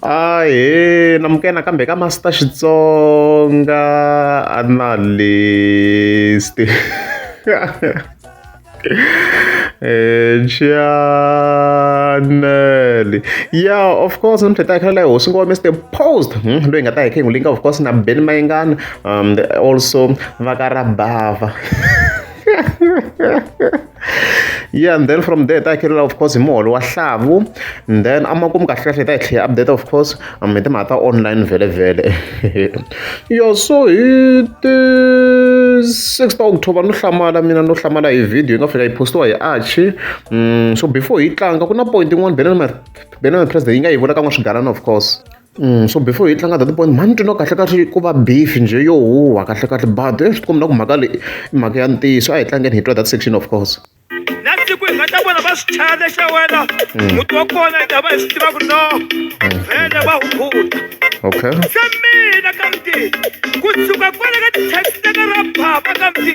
Ahee, namukela nakambe ka Master Xitsonga Analyst channel ya of course namuntlha hi ta hi kha la hi hosi ngoma Mister Post loyi hi nga ta hi kha hi n'wi linka of course na Benny Mayengani also va ka Rabava yeah and then from there hi ta hakeriwa of course hi muholo wa hlavu and then amakumu kahle kahle hi ta hi tlhela update of course hi timhaka ta online vhele vhele yo so hi ti 6 ta October no hlamala mina no hlamala hi video yi nga fika yi postiwa hi Archie so before hi tlanga ku na point yin'wana Benny President yi nga yi vula ka n'wa of course So before hi tlanga that point mhani ni twa kahle kahle ku va beef njhe yo huhwa kahle kahle but swi tikomba na ku mhaka leyi i mhaka ya ntiyiso a hi tlangeni hi twa that section of course. Na siku hi nga ta vona va swi chaya lexa wena muti wa kona hi ta va hi swi tiva ku no vhele va huhuta. Okay. Se mina ka mti kusuka kwale ka ti-taxi ta ka Raphapa ka mti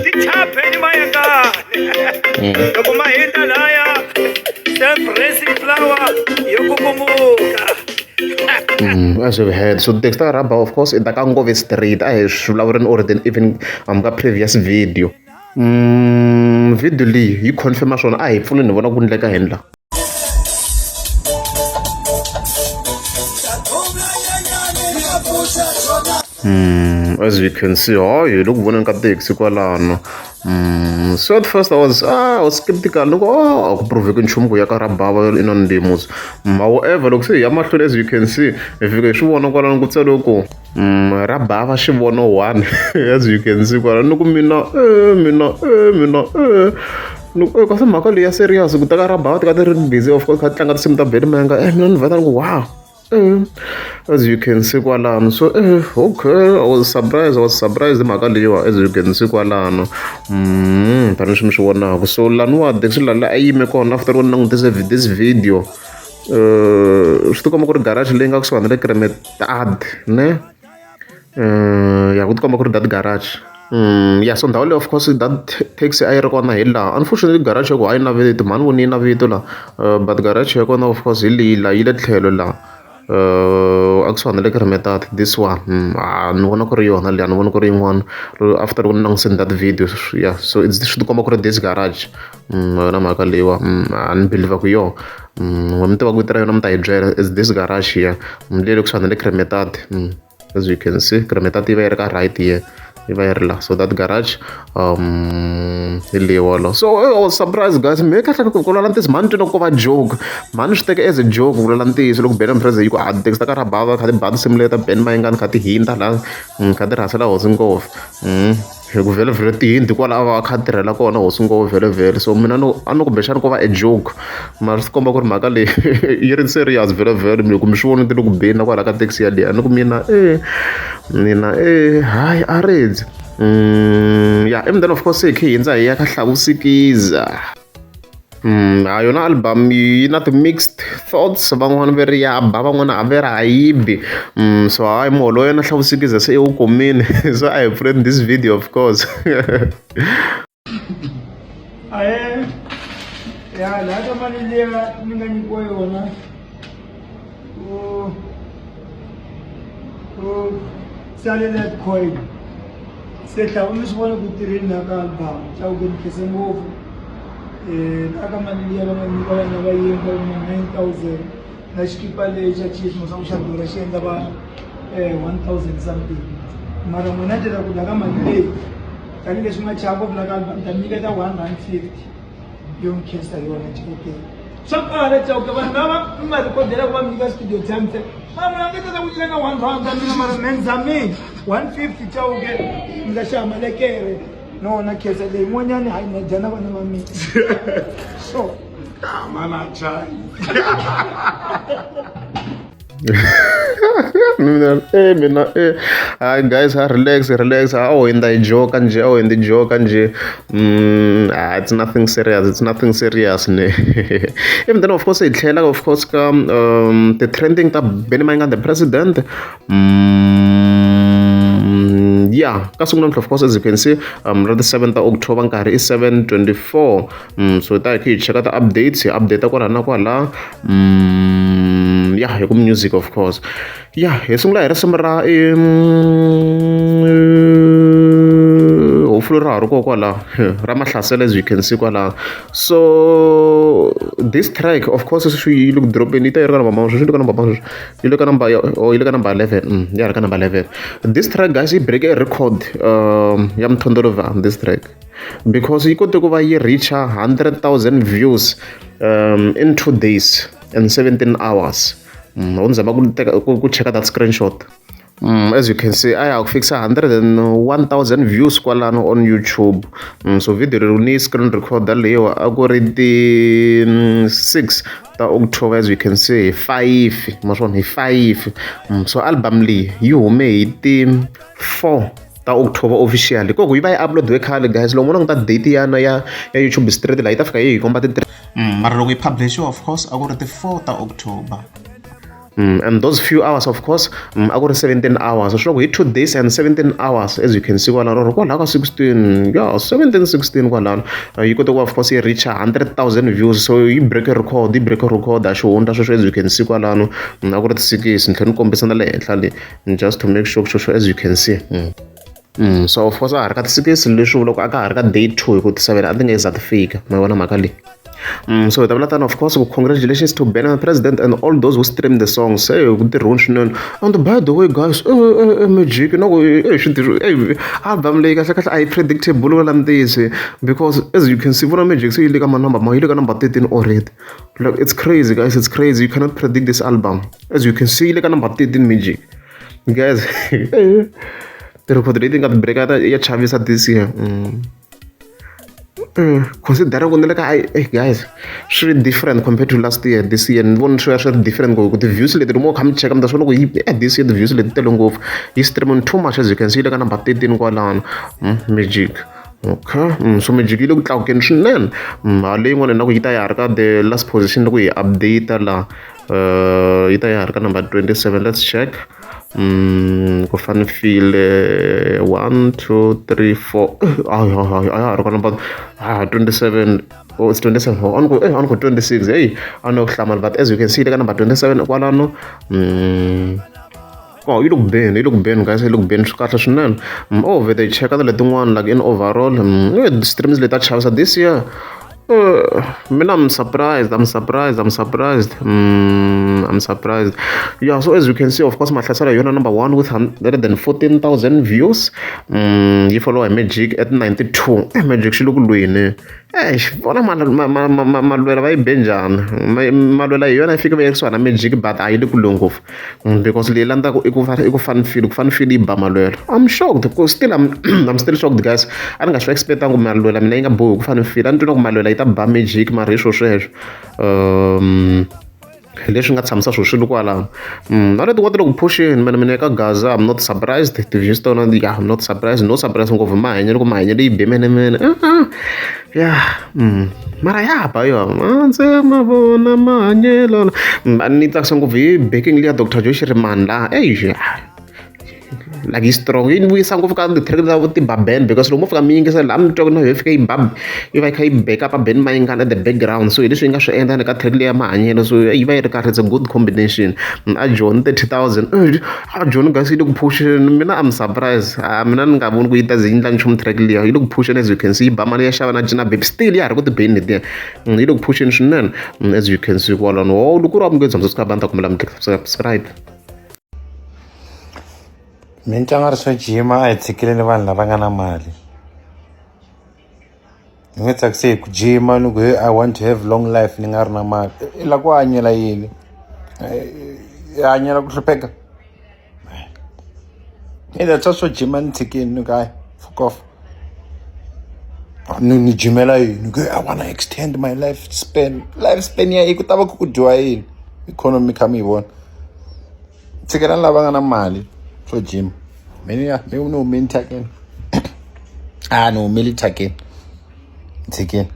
ti chaya Benny Mayengani loko ma hindza laya self raising flower yo kukumuka. As we've heard, so Dexter Rubber, of course, in the Kangove Street, I vulavureni already even ka previous video. Video leyi yi confirma swona a hi pfuni ni vona ku ndleka hini la. As you can see, hayi hi le ku voneni ka taxi kwalano. So at first I was skeptical loko oh a ku proveki nchumu ku ya ka Rabava i na ndzimi. However loko se hi ya mahlweni as you can see hi fika hi swi vona kwalano ku tsariwe ku Rabava xivono one as you can see kwalano ni ku mina mina mina ni ku kasi mhaka leyi ya serious ku teka Rabava ti ka ti ri busy of course kha ti tlanga tinsimu ta Benny Mayengani mina ni vheta ni ku wow. As you can see kwalano so okay I was surprised hi mhaka leyiwa as you can see kwalano tanihi mi swi vonaka so laniwa taxi la a yime kona after loko ni langutise this video swi tikomba ku ri garage leyi nga kusuhani na le Kremetart ne ya ku tikomba ku ri that garage ya so ndhawu leyi of course that taxi a yi ri kona hi laha unfortunately garage ya ku a yi na vito mhani voni yi na vito laha but garage ya kona of course hi leyi la yi le tlhelo laha a kusuhani na le Kremetart this one a ni vona ku ri yona leyi a ni voni ku ri yin'wana after loko ni langutisini that video yeah so it's swi tikomba ku ri this garage yona mhaka leyiwa a ni believe ku yona n'we mi tiva ku vito ra yona mi ta hi byela is this garage here leyi le kusuhani na le Kremetart as you can see Kremetart yi va yi ri ka right here yi va yi ri la so that garage hi leyiwala so I was surprised guys me kahle ku vulavula ntiyiso mhani twi loko ko va joke mhani swi teka as a joke ku vulavula ntiyiso loko Benny President yi ku a taxi ta ka Rabava kha ti ba tinsimu leti ta Benny Mayengani kha ti hindza la kha ti rhasela hosi ngopfu hi ku vhele vhele tihindi kwala a va a kha a tirhela kona hosi ngopfu vhele vhele so mina no a no kumbexana ko va a joke mara swi komba ku ri mhaka leyi yi ri serious vhele vhele loko mi swi vona ti le ku beni na kwala ka taxi yaliya ni ku mina mina hayi a redzi ya and then of course hi khe hi hindza hi ya ka Hlavusikiza ha yona album yi na ti-mixed thoughts van'wani va ri ya ba van'wana a va ri a yi bi so hayi muholo wa yena Hlavusikiza se i wu kumile so a hi pfuleni this video of course. Ahee ya laha ka mali liya ni nga nyikiwa yona ku ku sale that coin se tlhava mi swi vona ku tirheni la ka album Chauke ni khense ngopfu la ka mali liya va nga nyika vana va yimba ma 9000 na xikipa lexi xa Chiefs swa ku xa durha xi endla va 1000 something mara n'wina tela ku la ka mali leyi tanihileswi nga chava ngopfu la ka album ta nyiketa R1.50 yo mi khensa hi yona Chauke swa kala Chauke vanhu lava mi va rhikhodela ku va mi nyika studio time ntsena mara munhu a nge tata ku nyika na R1 ta mina mara me ni zamile 150 Chauke mi ta xava malekere no na khensa leyi n'wanyani hayi na dya na vana va mina so Mana chai. Mina mina hayi guys ha relax relax a wo hundza hi joka njhe a wo hundza hi joka njhe ah, it's nothing serious, it's nothing serious ne. Even then of course hi tlhela of course ka the trending ta Benny Mayengani the president yeah ka siku namuntlha of course as you can see ra ti 7 ta October nkarhi i 7:24 so hi ta hi kha hi cheka ti-updates hi update kwala na kwala yeah. hi ku music of course. Ya hi sungula hi risimu ra hopefully ra ha ri kona kwala ra Mahlasela, as you can see kwalaho. So this track, of course, sweswi yi le ku dropeni, yi ta yi ri ka number, sweswi yi le ka number, sweswi yi le ka number, oh, yi le ka number 11. Ya ri ka number 11. This track, guys, yi break a record ya Mthondolova, this track, because yi kote ku va yi reacha 100,000 views in 2 days and 17 hours. Ho ni zama ku teka ku cheka that screenshot. As you can see, a ya ku fikisa 101,000 views kwalano on YouTube. So video leri ni screen recorder leyiwa a ku ri ti 6 ta October, as you can see, hi 5 ma swona, hi 5. So album leyi yi hume hi ti 4 ta October officially, koko yi va yi uploadiwe khale, guys. Loko mo languta date yana ya YouTube straight laha, yi ta fika yi hi komba ti 3, mara loko yi publishiwa, of course, a ku ri ti 4 ta October. And those few hours, of course, a ku ri 17 hours. So loko hi 2 days and 17 hours, as you can see kwalano, ro kwalaho ka 16 ya 17 16 kwalano, yi kote ku, of course, yi reach 100,000 views. So yi break a record, yi break a record a xi hundza sweswo, as you can see kwalano. A ku ri ti-6, ni tlhela ni kombisa na le henhla le, just to make sure sweswo, as you can see. So of course a ha ri ka ti-6, leswi vulaka a ka ha ri ka day 2, hi ku ti-7 a ti nge za ti fika, ma vona mhaka leyi. So hi ta vula tano, of course, congratulations to Ben and President and all those who stream the songs. Hey, ku tirhiweni swinene. And by the way, guys, Magic na ku swi tirhi album leyi kahle kahle a yi predictable vula ntiyiso, because as you can see, vona Magic se yi le ka ma number ma yi le ka number 13 already. Like, it's crazy, guys, it's crazy. You cannot predict this album. As you can see, yi le ka number 13 Magic. Guys, ti-record leti nga ti breaka ya chavisa this year. Consider ku ni le ka, guys, swi ri different compared to last year. This year ni vona swi ya swi ri different ku ti-views leti loko mo kha mi cheka, mi ta swi vona ku yi this year ti-views leti tele ngopfu, yi streaming too much. As you can see, yi le ka number 13 kwalano, Magic. Okay, so Magic yi le ku tlakukeni swinene. Ha leyi yin'wana na ku yi ta ya ha ri ka the last position loko hi update la, yi ta ya ha ri ka number 27. Let's check. Ku fane file 1 2 3 4, a ya ha ri ka number 27. Oh, it's 27. Oh, on ku 26. Hey, a no hlamala, but as you can see, le ka number 27 kwalano. Oh, yi le ku beni, yi le ku beni, guys, yi le ku beni, swi kahle swinene. Oh, vhete hi cheka na letin'wana, like in overall, streams leti ta chavisa this year. Mina I'm surprised, I'm surprised, I'm surprised. I'm surprised. Yeah, so as you can see, of course, Mahlasela yona number 1 with 114,000 views. Yi follow hi Magic at 92. Magic xi le ku lweni. Vona Malwela va yi be njhani. Malwela hi yona yi fike va yirisiwa na Magic, but a yi le ku lweni ngopfu. Because leyi landzaka i ku Fun Feel, ku Fun Feel yi ba Malwela. I'm shocked. Still I'm still shocked, guys. A ni nga swi expectangi ku Malwela mina yi nga bohi ku Fun Feel. A ni twi na ku Malwela yi ta ba Magic, mara hi swo sweswo. Leswi nga tshamisa swilo swi le kwalano. Na leti ti le ku phusheni mina mina eka Gaza, I'm not surprised. Ti-views ta yona, yeah, I'm not surprised. No surprise ngopfu mahanyelo, ku mahanyelo yi be menemene. Yeah. Mara ya ba yona. Ndzi ma vona mahanyelo. A ni tsakisa ngopfu hi backing liya Dr. Joe Shirimani laha. Ey, like yi strong, yi ni vuyisa ngopfu ka ti-track ta ti ba band, because loko mo fika mi yingisela laha mi twa na yo fika yi ba, yi va yi kha yi back up Ben Mayengani at the background. So hi leswi yi nga swi endla ni ka track leya mahanyelo, so yi va yi ri kahle. It's a good combination. A Joni 30,000, a Joni, guys, yi le ku phusheni. Mina I'm surprised. Mina ni nga voni ku yi ta ze yi endla nchumu track liya, yi le ku phusheni. As you can see, yi ba mali ya xava na Gina Baby, still ya ha ri ku tibeni letiya, yi le ku phusheni swinene, as you can see kwalano. Oh, loko ku ri amukeli subscribe, a ni ta kombela mi subscribe. Mintlangu ri swo jima a hi tshikeleli vanhu lava nga na mali, ni nge tsakisi hi ku jima ni ku hey, I want to have long life, ni nga ri na mali. I lava ku hanyela yini? I hanyela ku hlupheka? Either swa swo jima ni tshikini, ni ku hayi, fuck off. Ni jimela yini ku I wanna extend my life span? Life span ya yi ku ta va ku dyiwa yini? Economy kha mi yi vona. Tshikelani lava nga na mali swo jima. Mina ni humile thyakeni, a ni humile thyakeni, tshikeni.